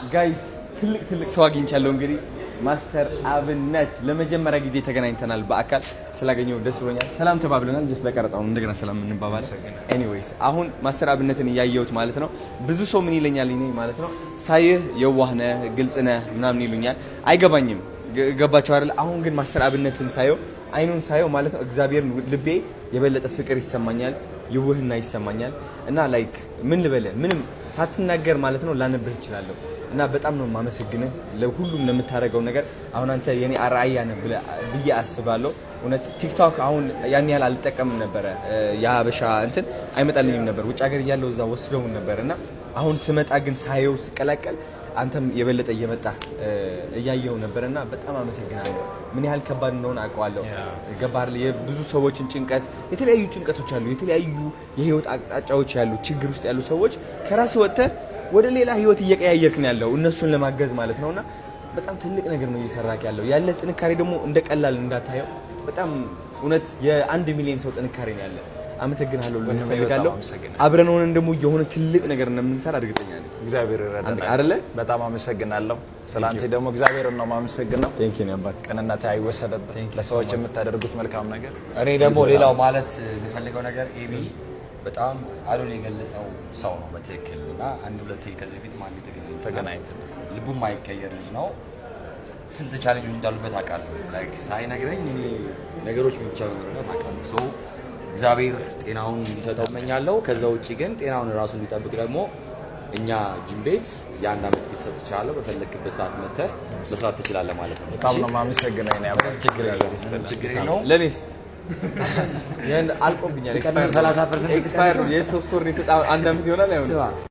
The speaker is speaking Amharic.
Guys፣ ትልቅ ትልቅ ሰው አግኝቻለሁ። እንግዲህ ማስተር አብነት ለመጀመሪያ ጊዜ ተገናኝተናል። በአካል ስላገኘው ደስ ብሎኛል። ሰላም ተባብለናል። Just ለቀረጻው እንደገና ሰላም እንባባል። Anyways፣ አሁን ማስተር አብነትን እያየሁት ማለት ነው። ብዙ ሰው ምን ይለኛል እኔ ማለት ነው፣ ሳይህ የዋህ ነህ፣ ግልጽ ነህ ምናምን ይሉኛል። አይገባኝም። ገባቸው አይደል? አሁን ግን ማስተር አብነትን ሳየው፣ አይኑን ሳየው ማለት ነው፣ እግዚአብሔርን ልቤ የበለጠ ፍቅር ይሰማኛል፣ የውህና ይሰማኛል። እና like ምን ልበልህ፣ ምንም ሳትናገር ማለት ነው ላነብህ እችላለሁ። እና በጣም ነው የማመሰግንህ ለሁሉም ለምታደርገው ነገር። አሁን አንተ የኔ አርአያ ነህ ብዬ አስባለሁ። እውነት ቲክቶክ አሁን ያን ያህል አልጠቀምም ነበረ፣ የሀበሻ እንትን አይመጣልኝም ነበር። ውጭ ሀገር እያለሁ እዛ ወስደውን ነበር እና አሁን ስመጣ ግን ሳየው ስቀላቀል አንተም የበለጠ እየመጣ እያየው ነበር እና በጣም አመሰግናለሁ። ምን ያህል ከባድ እንደሆነ አውቀዋለሁ። ገባህ አይደል? የብዙ ሰዎችን ጭንቀት፣ የተለያዩ ጭንቀቶች አሉ፣ የተለያዩ የህይወት አቅጣጫዎች ያሉ፣ ችግር ውስጥ ያሉ ሰዎች ከራስ ወጥተህ ወደ ሌላ ህይወት እየቀያየርክ ነው ያለው እነሱን ለማገዝ ማለት ነውና በጣም ትልቅ ነገር ነው እየሰራክ ያለው። ያለ ጥንካሬ ደግሞ እንደ ቀላል እንዳታየው። በጣም እውነት የ1 ሚሊዮን ሰው ጥንካሬ ነው ያለ። አመሰግናለሁ ልልህ ወንድሜ፣ በጣም እፈልጋለሁ። አመሰግናለሁ። አብረን ሆነን ደግሞ የሆነ ትልቅ ነገር እንደምንሰራ እርግጠኛ ነኝ። እግዚአብሔር ይረዳናል። አይደለ? በጣም አመሰግናለሁ። ስለ አንተ ደግሞ እግዚአብሔርን ነው የማመሰግነው። Thank you አባት። ቅንነት አይወሰደብህ። ለሰዎች የምታደርጉት መልካም ነገር። እኔ ደግሞ ሌላው ማለት የምፈልገው ነገር ኤቢ በጣም አዶን የገለጸው ሰው ነው በትክክል። እና አንድ ሁለቴ ከዚህ በፊት አንዴ ተገናኝተናል። ተገናኝተናል። ልቡ የማይቀየር ልጅ ነው። ስንት challenge እንዳሉበት አውቃለሁ። Like ሳይነግረኝ እኔ ነገሮች ብቻ በመረዳት አውቃለሁ። So እግዚአብሔር ጤናውን እንዲሰጠው እመኛለሁ። ከዛ ውጭ ግን ጤናውን ራሱ እንዲጠብቅ ደግሞ እኛ ጂም ቤት የ1 ዓመት gift ሰጥቻለሁ። በፈለግክበት ሰዓት መጥተህ መስራት ትችላለህ ማለት ነው። በጣም ነው የማመሰግነው የኔ አባት። ችግር የለውም። ችግር የለውም። ለኔስ ይሄን አልቆብኛል። 30% Expire 3 ወር ነው የሰጠ፣ አንድ ዓመት ይሆናል አይሆንም? ስማ።